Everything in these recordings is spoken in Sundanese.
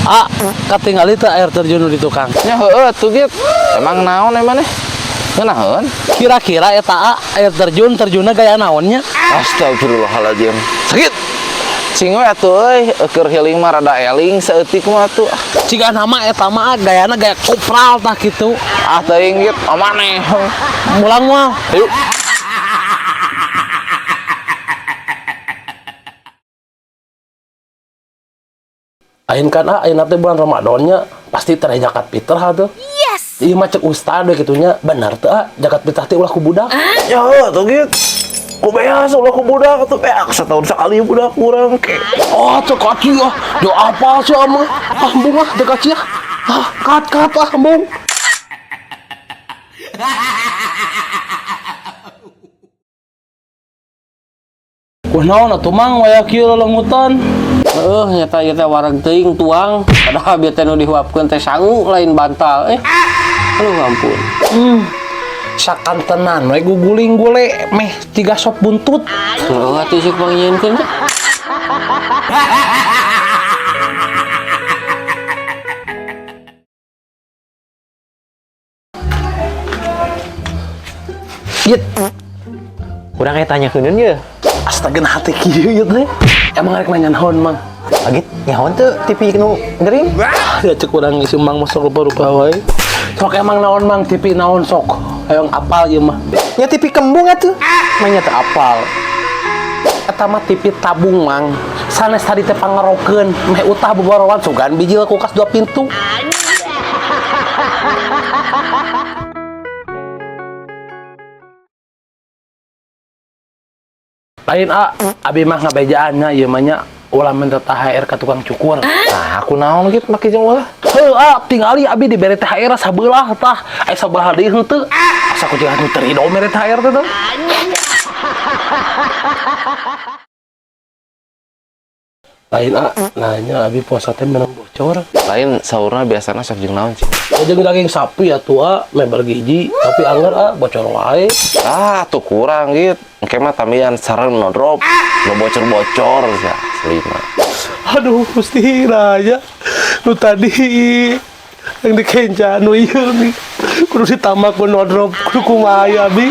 Ah, katingali teh air terjun di tukang. Nya heueuh tuh gitu. Emang naon emang nih? Ngeunaheun? Kira-kira eta A, air terjun terjunna gaya naonnya? Astagfirullahaladzim. Sakit. Cing we atuh euy, keur healing mah rada eling saeutik mah atuh. Ciga nama eta mah gayana gaya kopral tah kitu. Ah teuing gitu, amaneh. Mulang moal. Ayo. Ain kan ah, ayeuna teh bulan Ramadannya pasti teh zakat fitrah tuh. Yes. Ieu mah cek ustad we kitu nya, bener teh ah, zakat fitrah teh ulah ku budak. Ya tuh gitu. Ku beas ulah ku budak atuh beak setahun sekali budak kurang ke. Oh, cek kaci ah. Jo apa sih ama? Ah, embung ah, cek kaci ah. Ah, kat kat ah, embung. Kunaon atuh mang waya kieu lelengutan? Heeh, nyata ieu teh wareg teuing tuang, padahal bieu teh nu dihuapkeun teh sangu lain bantal. Aduh ampun. Sakantenan we guguling gule meh tiga sop buntut. Heeh, atuh sik pangyieunkeun teh. Yit, Kurang aya tanyakeun ye. astaga hati kieu ieu teh. Emang rek nanya naon mang? Agit nyaho teu TV nu gering? Ya cek urang geus mang masuk rupa-rupa wae. Sok emang naon mang TV naon sok. Hayang apal ieu mah. Nya TV kembung atuh. Mah nya teu apal. Eta mah TV tabung mang. Sanes tadi teh pangarokeun meh utah boborowan sugan bijil kulkas dua pintu. Lain a, abi mah ngabejaannya ieu mah nya ulah minta THR ka tukang cukur. Nah, aku naon gitu make jeung ulah. Heuh, ah, tingali abi dibere THR sabelah tah. Aya sabelah deui henteu. Asa ku jeung anu teu rido mere THR teh tuh. Lain a, nanya abi puasa teh menang bocor. Lain sahurna biasana sok jeung naon sih? Jeung daging sapi ya tua, meh bergizi, tapi anggar ah bocor wae. Ah, tuh kurang gitu. Engke mah tambahan sareng no drop, no bocor-bocor ya, selima. Aduh, mesti nanya. Nu tadi yang dikenca nu ieu nih. Kudu ditambah ku no drop, kudu kumaha ya, abi.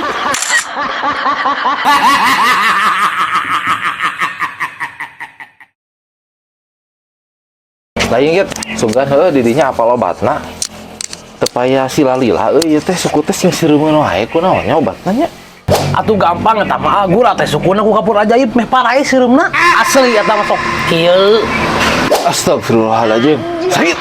Lain gitu, sugan heuh didinya apal obatna. Teu paya silalila euy ieu teh suku teh sing sireumeun wae kunaon nya obatna nya. Atuh gampang eta mah gura teh sukuna ku kapur ajaib meh parae seureumna. Asli eta mah sok kieu. Astagfirullahaladzim. Sakit.